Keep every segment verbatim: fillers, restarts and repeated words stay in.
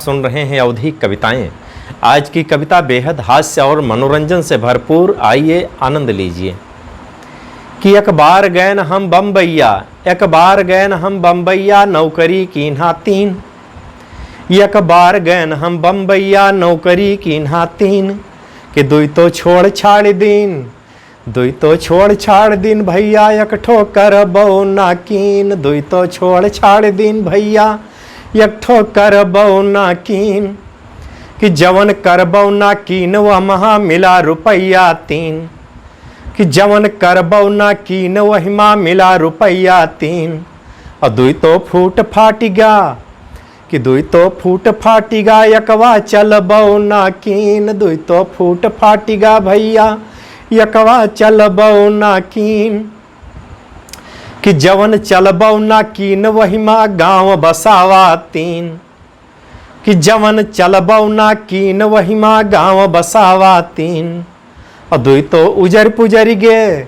सुन रहे हैं अवधी कविताएं। आज की कविता बेहद हास्य और मनोरंजन से भरपूर, आइए आनंद लीजिए। कि एक बार गैन हम बम्बैया, एक बार गैन हम बम्बैया, नौकरी कीन्हा तीन। एक बार गैन हम बम्बैया, नौकरी कीन्हा तीन। कि दुई तो छोड़ छाड़ दीन, दुई तो छोड़ छाड़ दीन भैया, एक ठो करबौ ना कीन। दुई तो छोड़ छाड़ दीन भैया, एक ठो करबौ ना कीन। कि जवन करबौ ना कीन, वह महा मिला रुपैया तीन। कि जवन करबौ ना कीन, वही मा मिला रुपैया तीन। और दुई तो फूट फाटिगा, कि दुई तो फूट फाटिगा, एकवा चलबौ ना कीन। दुई तो फूट फाटिगा भैया, एकवा चलबौ ना कीन। कि जवन चलबौ ना कीन, वही मा गाँव बसावा तीन। कि जवन चलबौ ना कीन, वही मा गाँव बसावा तीन। और दुई तो उजर पुजर गे,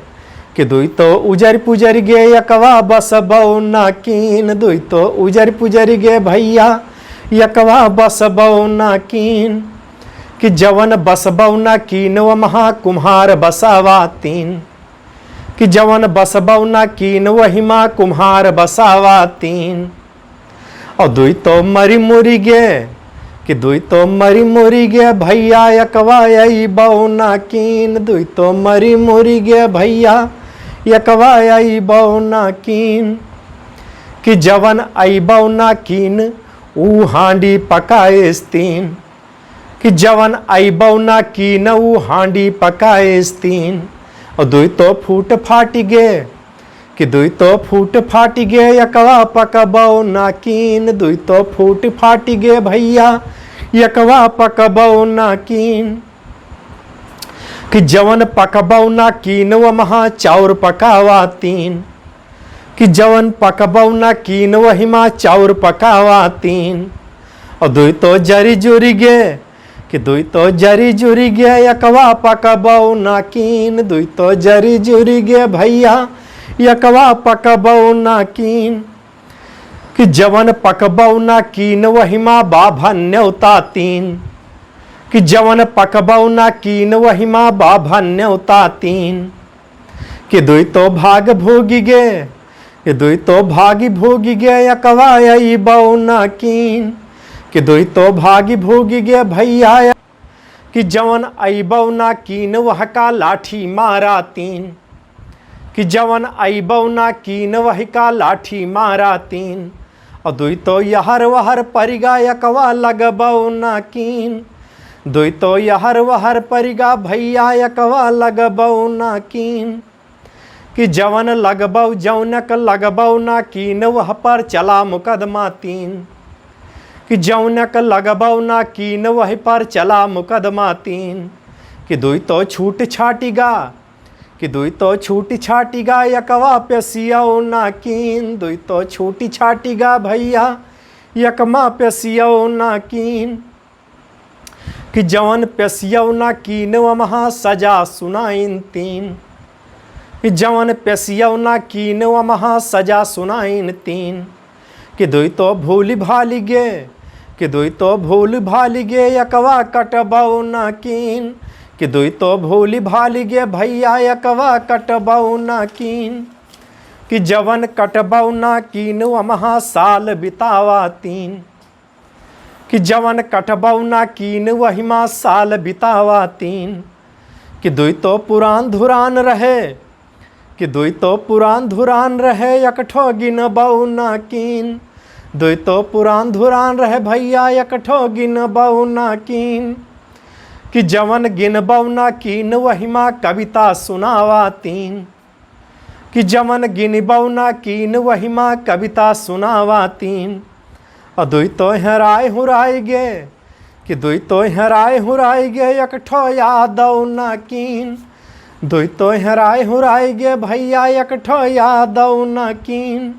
कि दुई तो उजर पुजर गे, एकवा बसबौ ना कीन। दुई तो उजर पुजर गे भैया, एकवा बसबौ ना कीन। कि जवन बसबौ ना कीन, वह महा कुम्हार बसावा तीन। कि जवन बसबौ ना कीन, वही मा कुम्हार बसावा तीन। और दुई तो मरी मुरी गे, कि दुई तो मरी मुरी गे भैया, एकवा अइबौ ना कीन। दुई तो मरी मुरी गे भैया, एकवा अइबौ ना कीन। कि जवन अइबौ ना कीन, ऊ हांडी पकाएस तीन। कि जवन अइबौ ना कीन, ऊ हांडी पकाएस तीन। और दुई तो फूट फाटिगे, कि दुई तो फूट फाटिगे, एकवा पकबौ ना कीन। दुई तो फूट फाटिगे भैया, एकवा पकबौ ना कीन। कि जवन पकबौ ना कीन, वह महा चाउर पकावा तीन। कि जवन पकबौ ना कीन, वही मा चाउर पकावा तीन। और दुई तो जरी जुरी गे, कि दुई तो जरी जुरी गे, एकवा पकबौ ना कीन। दुई तो जरी जुरी गे भैया, एकवा पकबौ ना कीन। कि जवन पकबौ ना कीन, वही मा बाभन नेवता तीन। कि जवन पकबौ ना कीन, वही मा बाभन नेवता तीन। कि दुई तो भाग भोगी गे, कि दुई तो भागी भोगी गे, एकवा अइबौ ना कीन। कि दुई तो भागी भोगी गे भैया, कि जवन अइबौ ना कीन, वह का लाठी मारा तीन। कि जवन अइबौ ना कीन, वह का लाठी मारा तीन। और दुई तो यहर वहर परिगा, एकवा लगबौ ना कीन। दुई तो यहर वहर परिगा भैया, एकवा लगबौ ना कीन। कि जवन लगबौ, जौनक लगबौ ना कीन, वह पर चला मुकदमा तीन। कि जौनक लगबौ ना कीन, वही पर चला मुकदमा तीन। कि दुई तो छूट छाटिगा, कि दुई तो छूट छाटिगा, एकवा पेसियौ ना कीन। दुई तो छूट छाटिगा भैया, एकमा पेसियौ ना कीन। कि जवन पेसियौ ना कीन, वह महा सजा सुनाइन तीन। कि जवन पेसियौ ना कीन, वह महा सजा सुनाइन तीन। कि दुई तो भूली भाली गे, कि दुई तो भूली भाली गे, एकवा कटबौ ना कीन। कि दुई तो भूली भाली गे भैया, एकवा कटबौ ना कीन। कि जवन कटबौ ना कीन, वह महा साल बितावा तीन। कि जवन कटबौ ना कीन, वही मा साल बितावा तीन। कि दुई तो पुरान धुरान रहे, कि दुई तो पुरान धुरान रहे, एक ठो गिनबौ ना कीन। दुई तो पुरान धुरान रहे भैया, एक ठो गिनबौ ना कीन। कि जवन गिनबौ ना कीन, वही मा कविता सुनावा तीन। कि जवन गिनबौ ना कीन, वही मा कविता सुनावा तीन। और दुई तो हेराय हुराय गे, कि दुई तो हेराय हुराय गे, एक ठो यादौ ना कीन। दुई तो हेराय हुराय गे भैया, एक ठो यादौ ना कीन।